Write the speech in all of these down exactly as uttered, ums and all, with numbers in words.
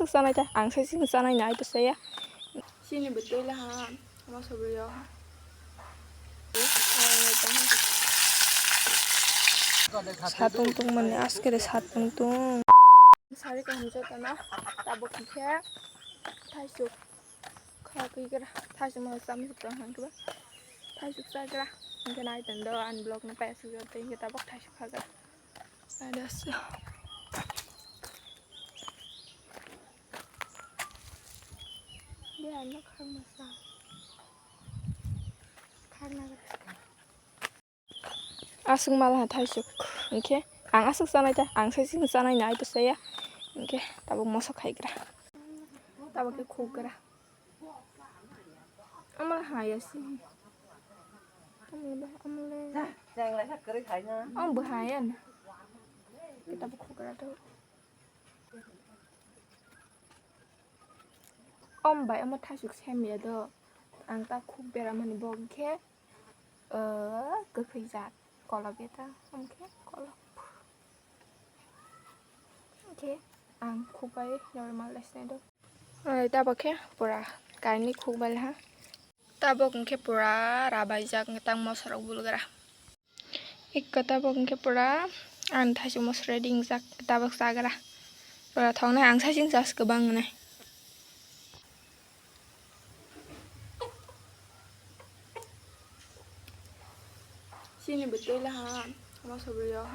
Chanai ta, ang sai sini chanai nai to saya. Sini betul ha, ma sobriyo. Satung tung mani askere satung tung. Sari kaham jotana, tabuk khe thaisuk kha kwi gra, thaisuk ma chamsuk tong hang khe ba, thaisuk cha gra, hingke nai tong do, ani vlog no payasuk jotto, hingke tabuk thaisuk kha gra. Ada se. Dia ano khang masa. Khang na. Aswk mala ha thaisuk. Hingke ang aswk chanai ta, ang sai sini chanai nai to saya. Hingke tabuk moso khai gra. Tabuk khe khuk gra. Amala haya si. Amala ba, amala. Ang bo haya na. Kita bo khukra to. Om bai, omo thaisuk sem ya do. Ang ta khuk bera mani bo hingkhe, eh, kwkhwi jat. Kolok ya ta, hingkhe kolok. Hingkhe ang khuk bai normal lai sinai do. Ai, tabok khe pura kainwi khuk bai ha. Tabok hingkhe pura rabaijak, tang mosorok bulgra. Ikko tabok hingkhe pura ang thaisuk mosorok ringjak, tabok chagra. Pura thoknai ang saichung chas kwbang wngnai. Chini bwtwi laha, mosorok.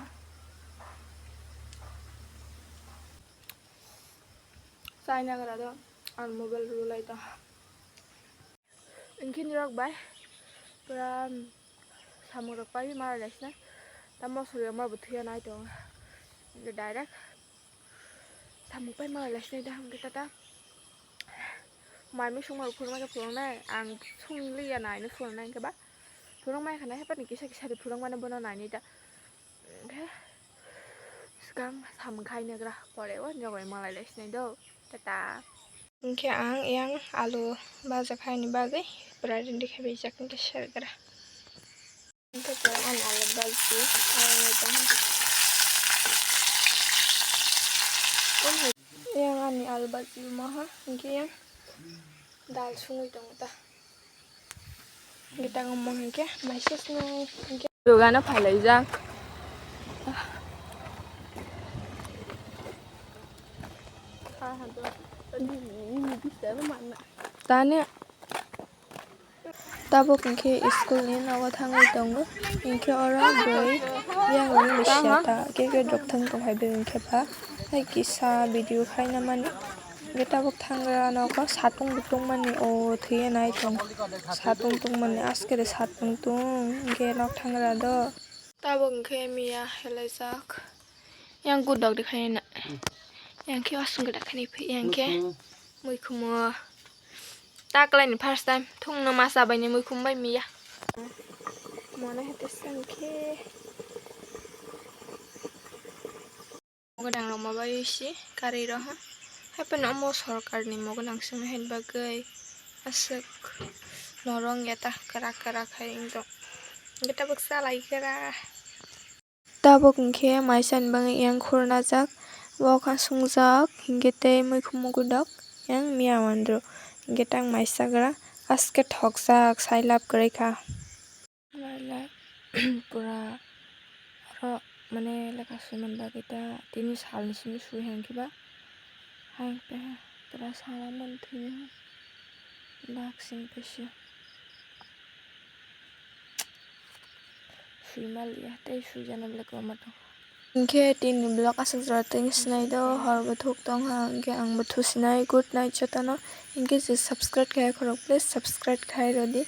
Chai nagra do, ang mobile rwlai tong. Hingke nirok bai pura samung rok pai ma lai sinai, tamo sori ma bo thuya nai tong, hingke direct samung pai ma lai sinai da hingke tata mai mui songma rok phunuk ma khe phunuk nai, ang song liya nai no phunuk nai hingke ba phunuk mai kha nai, hepani kisa kisa de phunuk mano bono nai nai da. Hingke swkang samung khai nagra pore o nirok bai malai lai sinai do. Tata. Hingke ang yang alu baja khaini bagwi pura ready khe bijak hingke sergra. Hingke pura ani alu baji khaini tong. Yang ani alu baji maha hingke yang dal sungwi tongo ta. Hingke tango mo hingke message no hingke. Dogano phailaijak. Tani tabuk hingke school ni nogo thangwi tongo. Hingke oro bwrwi yang rok ni bwsya ta keke rok thang tong hai bwrwi hingke ba hai kisa video khaina mani. Hingke tabuk thangra nogo satung bo tongmani o thwiya nai tong. Satung tongmani askere satung tong hingke nok thangra do. Tabuk hingke miya helaijak. Yang gudok de khaina. Yang khe asung gada khani phi yang khe. Muikhumo. Taklai ni first time thung no masa bai ni muikhum bai miya. Mona hete sangkhe. Mogodang rok ma bai si kari ro ha. Happen omo sorkar ni mogodang sung hen bagwi aswk norong ya ta kara kara khai wng tong. Hingke tabuk salai kara. Tabuk hingke maisa ni bagwi yang khurna jak, o kha sungjak hingke tei muikhum muikwdok yang miya wandru hingke tang mai sagra aske thokjak sai lab kwrwi kha. Pura oro mane lekha swiman bagwi ta tini salni simi swi hang khe ba hai pura sala man thwini lak sing kaisa. Sui maliya tei suijana belai kwbangma tongo. Hinkhe tini vlog aswk jora twi sinai do, hor bo thuk tongha, hinkhe ang bo thusinai. Good night jotono. Hinkhe je subscribe khaiya khorok, please subscribe khai rwdi.